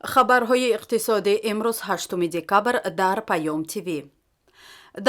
Хабарҳои иқтисодӣ имрӯз, 8 декабр, дар Паём ТВ.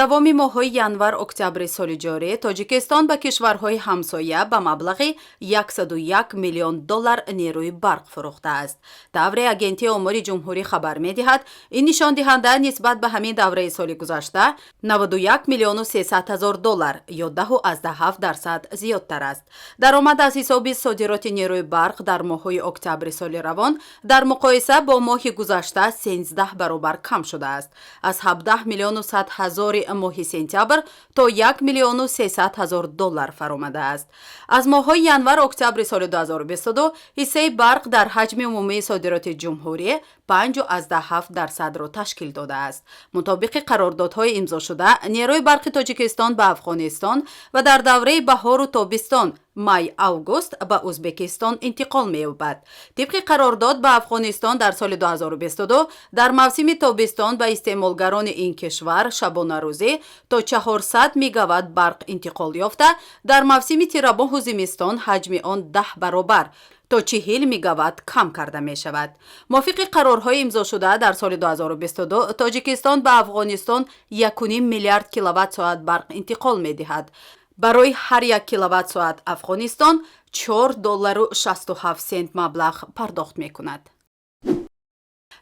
Давоми моҳҳои январ-октябри соли ҷорӣ Тоҷикистон ба кишварҳои ҳамсоя ба маблағи 101 миллион доллар нерӯи барқ фурӯхтааст. Тавре Агентии омори ҷумҳурӣ хабар медиҳад, ин нишондиҳанда нисбат ба ҳамин давраи соли гузашта 91 миллиону 300 ҳазор доллар ё 10,7% зиёдтар аст. Даромад аз ҳисоби содироти нерӯи барқ дар моҳҳои октябри соли равон дар муқоиса бо моҳи гузашта 13 баробар кам шудааст, аз 17 миллиону 100 ҳазори моҳи сентябр то 1 миллиону 300 ҳазор доллар фаромадааст. Аз моҳҳои январ-октябри соли 2022 ҳиссаи барқ дар ҳаҷми умумии содироти ҷумҳурӣ 5,7%-ро ташкил додааст. Мутобиқи қарордодҳои имзошуда, нерӯи барқи Тоҷикистон ба Афғонистон ва дар давраи баҳору тобистон, май-август, ба Ӯзбекистон интиқол меёбад. Тибқи қарордод, ба Афғонистон дар соли 2022 дар мавсими тобистон ба истеъмолгарони ин кишвар шабонарӯзӣ то 400 мегаватт барқ интиқол ёфта, дар мавсими тирамоҳу зимистон ҳаҷми он 10 баробар, то 40 мегаватт кам карда мешавад. Мувофиқи қарорҳои имзошуда, дар соли 2022 Тоҷикистон ба Афғонистон 1,5 миллиард киловатт-соат барқ интиқол медиҳад. Барои ҳар як киловатт-соат Афғонистон 4 доллару 67 сент маблағ пардохт мекунад.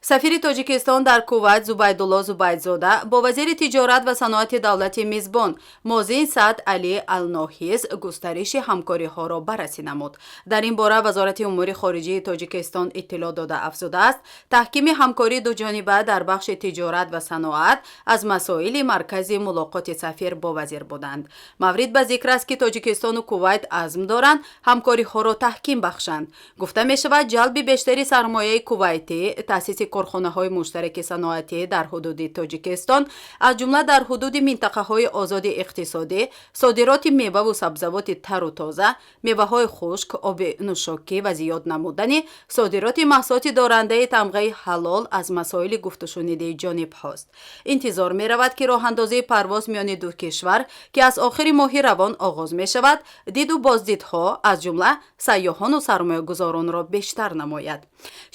Сафири Тоҷикистон дар Кувайт Зубайдулло Зубайдзода бо вазири тиҷорат ва саноати давлати мизбон Мозин Саад Али Алноҳиз густариши ҳамкориҳоро баррасӣ намуд. Дар ин бора Вазорати умури хориҷии Тоҷикистон иттилоъ дода, афзудааст, таҳкими ҳамкории дуҷониба дар бахши тиҷорат ва саноат аз масоили маркази мулоқоти сафир бо вазир буданд. Маврид ба зикр аст, ки Тоҷикистону Кувайт азм доранд ҳамкориҳоро таҳким бахшанд. Гуфта мешавад, ҷалби бештари сармояи кувайтӣ, таъсиси корхонаҳои муштараки саноатӣ дар ҳудуди Тоҷикистон, аз ҷумла дар ҳудуди минтақаҳои озоди иқтисодӣ, содироти меваву сабзавоти тару тоза, меваҳои хушк, оби нӯшокӣ ва зиёд намудани содироти маҳсулоти дорандаи тамғаи ҳалол аз масоили гуфтушунидии ҷонибҳост. Интизор меравад, ки роҳандозии парвоз миёни ду кишвар, ки аз охири моҳи равон оғоз мешавад, диду боздидҳо, аз ҷумла сайёҳону сармоягузоронро бештар намояд.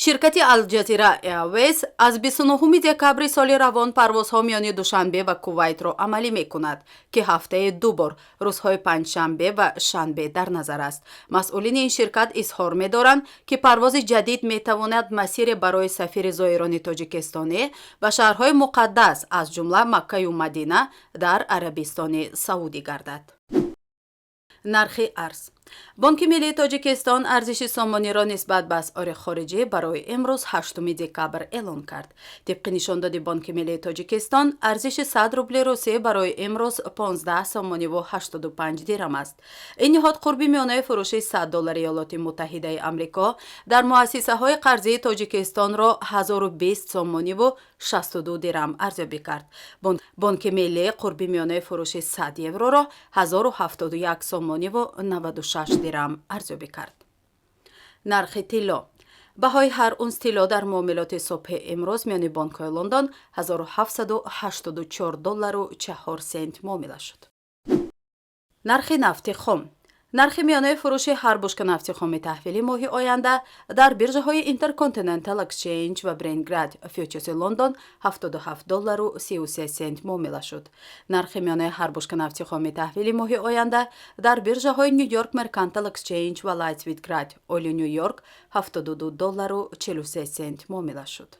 Ширкати Алҷазира Airways аз 29 декабри соли равон парвозҳо миёни Душанбе ва Кувайтро амалӣ мекунад, ки ҳафтаи ду бор, рӯзҳои панҷшанбе ва шанбе дар назар аст. Масъулини ин ширкат изҳор медоранд, ки парвози ҷадид метавонад масире барои сафари зоирони тоҷикистонӣ ба шаҳрҳои муқаддас, аз ҷумла Маккаю Мадина дар Арабистони Саудӣ гардад. Нархи арз. Бонки миллии Тоҷикистон арзиши сомониро нисбат ба асъори хориҷӣ барои имрӯз, 8 декабр, эълон кард. Тибқи нишондоди Бонки миллии Тоҷикистон, арзиши 100 рубли русӣ барои имрӯз 15 сомониву 85 дирам аст. Ин ниҳод қурби миёнаи фурӯши 100 доллари Иёлоти Муттаҳидаи Амрико дар муассисаҳои қарзии Тоҷикистонро 1020 сомониву 62 дирам арзёбӣ кард. Бонки миллӣ қурби миёнаи фурӯши 100 евроро 1071 сомониву 96 дирам арзёбӣ кард. Нархи тилло. Баҳои ҳар унс тилло дар муомилоти субҳи имрӯз миёни бонкҳои Лондон 1784 доллару 4 сент муомила шуд. Нархи нафти хом. Нархи миёнаи фурӯши ҳар бушка нафти хоми таҳвили моҳи оянда дар биржаҳои Intercontinental Exchange ва Brent Grade фьючерси Лондон 77 доллару 33 сент муомила шуд. Нархи миёнаи ҳар бушка нафти хоми таҳвили моҳи оянда дар биржаҳои New York Mercantile Exchange ва Light Sweet Crude Oil Нью Йорк 72 доллару 43 сент муомила шуд.